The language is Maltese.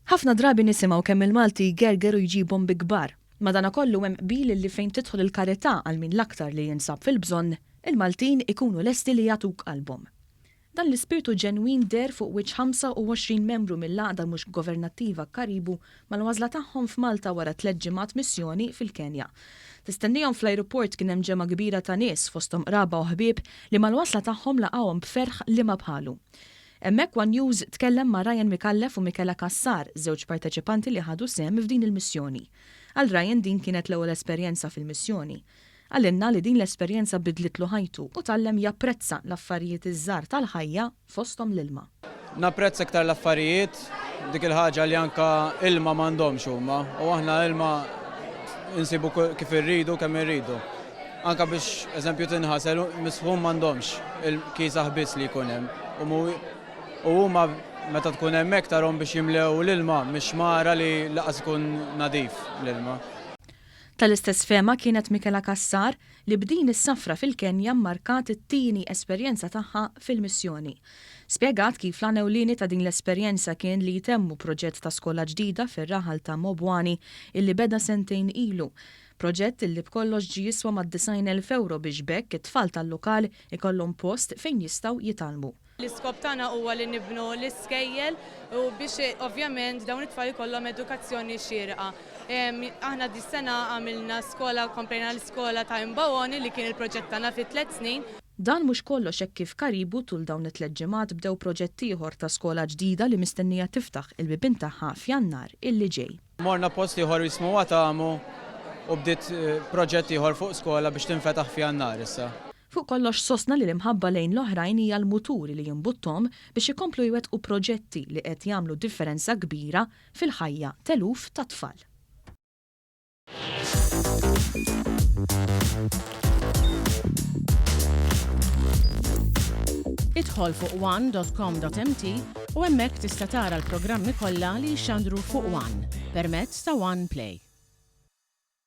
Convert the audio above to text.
Ħafna drabi nisimgħu kemm il-Malti jgerger u jġibhom bi kbar. Madanakollu hemm qbil illi fejn tidħol il-karità għal min l-aktar li jinsab fil-bżonn, il-Maltin ikunu lesti li jagħtuk qalbhom. Dan l-ispirtu ġenwin deher fuq wiċċ 25 membru mill-għaqda mhux governattiva Karibu mal-wasla tagħhom f'Malta wara tlett ġimgħat missjoni fil-Kenja. Tistennihom fl-ajruport kien hemm ġemgħa kbira ta' nies, fosthom qraba u ħbieb li mal-wasla tagħhom laqgħuhom b'ferħ liema bħalu. Hemmhekk one News tkellem ma' Ryan Micallef u Michela Cassar, żewġ parteċipanti li ħadu sehem f'din il-missjoni. Għal Ryan din kienet l-ewwel esperjenza fil-missjoni. Qalilna li din l-esperjenza bidlitlu ħajtu u tgħallem japprezza l-affarijiet iż-żgħar tal-ħajja fosthom l-ilma. Napprezza iktar l-affarijiet, dik il-ħaġa li anke ilma m'għandhomx huma u aħna ilma insibu kif irridu kemm irridu. Anke biex eżempju tinħasel misħun m'għandhomx, il-kiesaħ biss li jkun hemm. U huma meta tkun hemmhekk tarhom biex jimlew l-ilma mix-xmara li laqas ikun nadif l-ilma. Tal-istess fehma kienet Michela Cassar li b'din is-safra fil-Kenja mmarkat it-tieni esperjenza tagħha fil-missjoni. Spjegat kif l-għan ewlieni ta' din l-esperjenza kien li jtemmu proġett ta' skola ġdida fir-raħal ta' Mobwani illi beda sentejn ilu. Proġett illi b'kollox ġie jiswa mad-90,000 ewro biex b'hekk it-tfal tal-lokal ikollhom post fejn jistgħu jitgħallmu. L-iskop tagħna huwa li nibnu l-iskejjel u biex ovvjament dawn it-tfal ikollhom edukazzjoni xierqa. Aħna dis-sena għamilna skola, komplejna l-iskola ta' Imbawoni li kien il-proġett tagħna fi tlett snin. Dan mhux kollox hekk kif Karibu tul dawn it-tlett ġimgħat bdew proġett ieħor ta' skola ġdida li mistennija tiftaħ il-bibien tagħha f'Jannar illi ġej. Morna post ieħor jismu Watamu u bdiet proġett ieħor fuq skola biex tinfetaħ f'Jannar issa. Fuq kollox sostna li l-imħabba lejn l-oħrajn hija l-mutur li jimbutthom biex ikomplu jwettqu proġetti li qed jagħmlu differenza kbira fil-ħajja t'eluf ta' tfal. Idħol fuq one dot com dot mt u hemmhekk tista' tara l-programmi kollha li jixxandru fuq one permezz ta' One Play.